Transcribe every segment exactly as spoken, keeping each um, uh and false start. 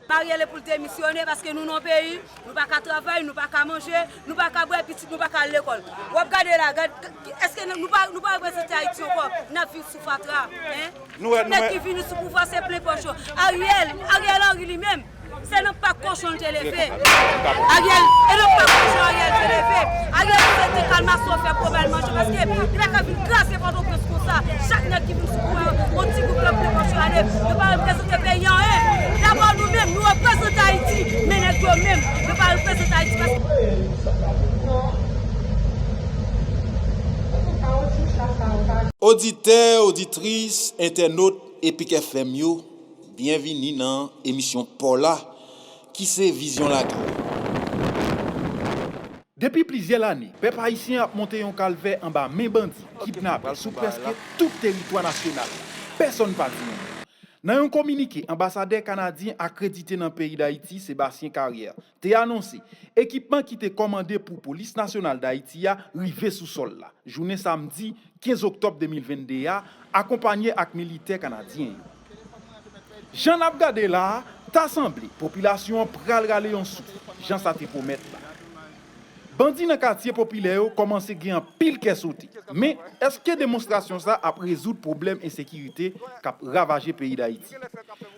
Ariel e pou l demisyone paske nou nan peyi, nou pa ka travay, nou pa ka manje, nou pa ka bwè, pitit nou pa ka al lekòl. W ap gade la, gad, èske nou pa, nou pa reprezante Ayiti ankò? N ap viv sou fatra, en? Nou wè, nou wè. Nèg ki vini sou pouvwa se plen pòch yo. Ariel, Ariel Henry li menm, se nan pak kochon l te leve. Ariel, e nan pak kochon Ariel te leve. Ariel se te kalmason fè pwobèl manje paske li pa ka vin kraze Pòtoprens konsa. Chak nèg ki vin sou pouvwa, yon ti gwoup yo plen pòch yo ale. Yo pa reprezante peyi anyen. Dabò nou menm, nou reprezante Ayiti. Men nèg yo menm, yo pa reprezante Ayiti paske Oditè, oditris, entènot Epic F M yo, byenvini nan emisyon pa w la, ki se Vizyon Lakay. Depi plizyè lane, pèp ayisyen ap monte yon kalvè anba men bandi, kidnapè sou prèske tout teritwa nasyonal la. Pèsonn pa di yon mo. Nan yon kominike, anbasadè kanadyen akredite nan peyi Dayiti, Sébastien Carrière, te anonse ekipman ki te kòmande pou Polis Nasyonal Dayiti a rive sou sòl la, jounen samdi kenz oktòb de mil vennde a, akonpanye ak militè kanadyen yo. Jan n ap gade la a, ta sanble popilasyon an pral rale yon souf, jan sa te pwomèt la. Bandi nan katye popilè yo kòmanse gen anpil kè sote. Men, èske demonstrasyon sa ap rezoud pwoblèm ensekirite k ap ravaje peyi Dayiti?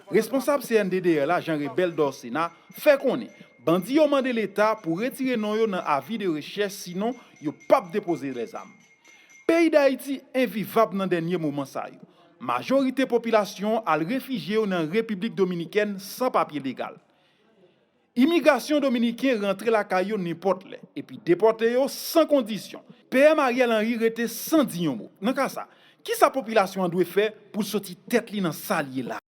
Responsab C N D D R la, Jean Rebel Dorcénat, fè konnen bandi yo mande Leta pou retire non yo nan avi de rechèch, sinon yo p ap depoze lèzam. Peyi Dayiti envivab nan dènye moman sa yo. Majorite popilasyon an al refijye yo nan Repiblik Dominikèn san papye legal. Imigrasyon dominiken rantre lakay yo nenpòt lè, epi depòte yo san kondisyon. P M Ariel Henry rete san di yon mo. Nan ka sa, kisa popilasyon an dwe fè pou l soti tèt li nan sa l ye la?